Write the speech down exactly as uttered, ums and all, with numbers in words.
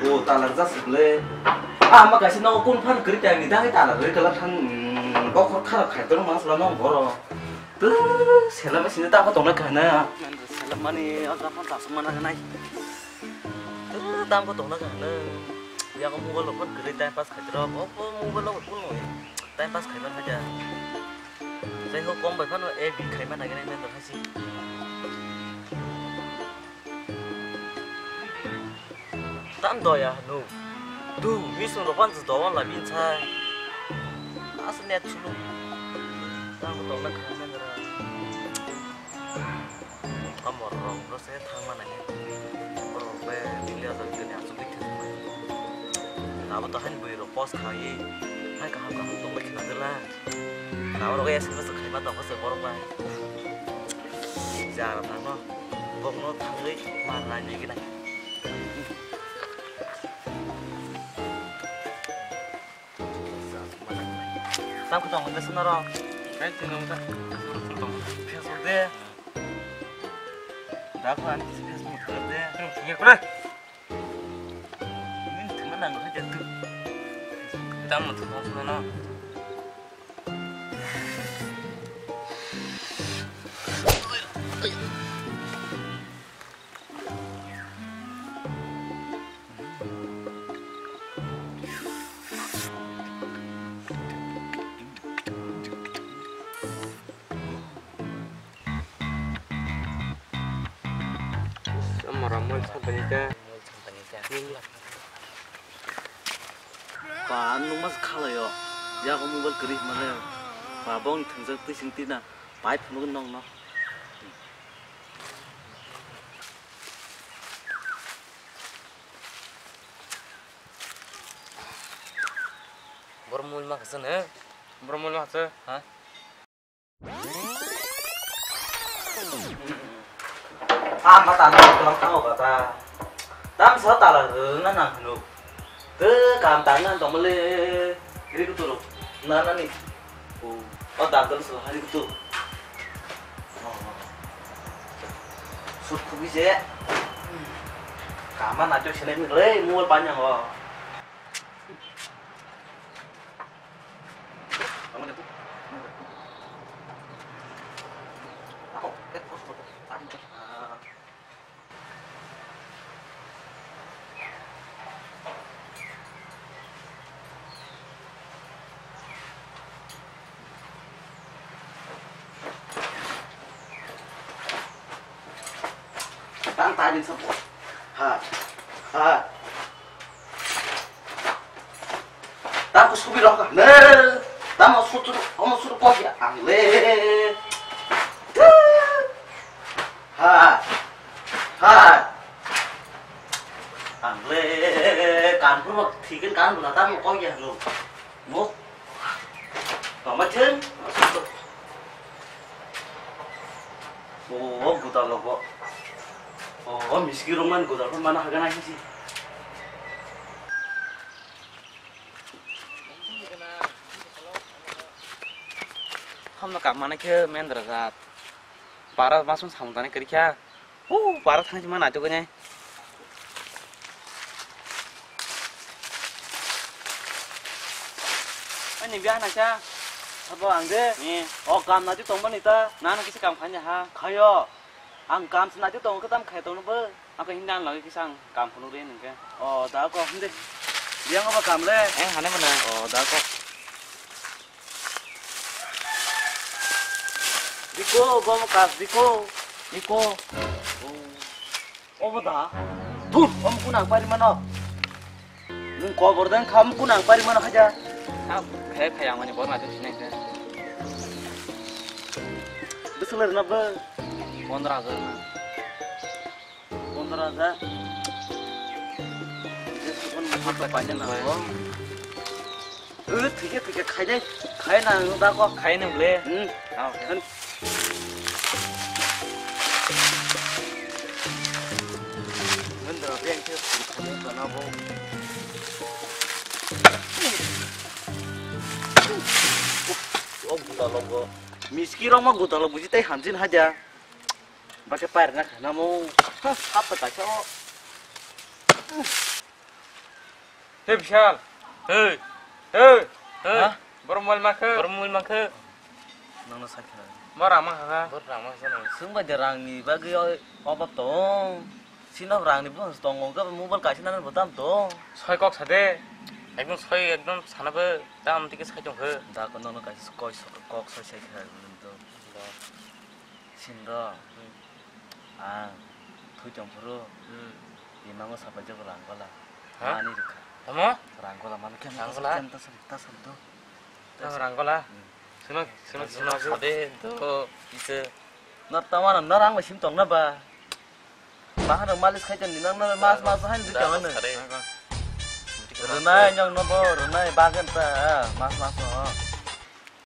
O talar jasuk le. Ah, ma kaisa no kun phan kri ta ni dai talar re kala thang, mm, bokhor khara khai tong ma sala no boro. Tu sela ma sini ta ko tong na kana. Sela mani aga phan ta suma na nai. Tu dam ko tong na kana. Ya ko mobile lo phan kri time pass khai tro. Bo mobile lo kun no. Time pass khai man haja. Jai ho kom bai phano A B khai man nai nai men do hasi. Tam doya hanu. Tu, misung rok wan dowan la bin sai. As net chulu. Tam ko tong na khan na ra. Amor rok ro se thang ma nai. Rok be bili asal bili asal bili thang ma. Abo to han bui rok post khai. Hai kaham kaham tong bai khna dela. Abo rok S M S khai ma tong se borok bai. Jara thang no. Bokno thangwi ma nai nai gina. Tam ko tong de sunaro. Hai tong ta. Facebook de. Da ko an Facebook de. Ye kore. Min thuma nang ha jatu. Tam mo thuma no. Mora mol sampani ta. Ba, ang nung mas khalaio. Yago mobile kwrwi hwnmale. Ba, bong thwngjak twi sing tina. Pai phunuk nong no. Bor mul ma khasane. Bor mul ma khasane. Ha? Ah, ma tang tang tang tang ta. Tam sa tala na nang hnu. Te kam tang nang tong le. Ri ku turu. Na na ni. O, o dal dal so hari ku tu. Sut khu bi je. Kama na chok sene mi le mul pa nyang o. Tang tadi sabo. Ha. Ha. Tamo subi rok ne. Tamo sutu, omo sutu kopi ang le. Ha. Ha. Ang le kan puro thikin kan bula tamo kopi ang lo. Mo. Mama chen. O, o, guda logo. O, o, miski rok man guda rok mana hagan ahi si. Hamna kam mana khe mendra jat. Para masung samung tani kari kha. Huu, para thangsi ma naitok nai. Ani biya naisa. Abo ang de. Ni. O kam naitok tongmani ta. Nana kisi kam khanya ha. Khayo. Ang kam se naitok tong khe tam khai tong bo. Ako hinda ang lagi kisa ang kam khunu re ningke. O da ko hinde. Biya ngo ba kam le. Eh, hane mana. O da ko. Diko, bo mo kas diko. Diko. Obo da. Dur, om kunang pari mano. Nung kobor dang kham kunang pari mano haja. Ha, khai khai ang ni bor na tu sinai ka. Beseler na ba. Pondra hajar na. Pondra hajar. Pondra hajar. Eh, thike, thike, khai dai. Khai na, ang da ko. Khai na, ble. Hmm. Ah, okay. Nandra, beng ke, khai na, na, bo. O, guta logo. Miski rok ma guta logo, buji tai hamjin haja. Ba ke pair na, na mo. Ha, apa ta, o. Te Bishal. Hey. Hey. Hey. Ha? Borok mobile mankhe. Borok mobile mankhe. Nono sakhe. Bo rang mankha. Bo rang mankha. Swng bai de rangni bagwi o-, obab tong. Sino rangni bo tongo, ga mobile kaisa nang bo tam tong. Soi kok sade. Ekdom soi, ekdom sana bo tam tike sai tong khe. Da ko nono kaisa koi so-, kok soi sai khe to. Sinro. Hmm. Ang thui tong phuru. Hmm. Imango sapai jago rang gola. Ha? Mani rikha. Tamo? Rang gola mani khe. Rang gola? Khe ta sari, ta sari to. Nang rang gola? Hmm. Sino, sino, sino. Sino sade to ise. No tamana no rang bai sim tong na ba. Bahar malis khai tong ni nang na mas mas hai ni tong na. Sade. Rwnai nyong no bo, rwnai bagan ta, mas mas no.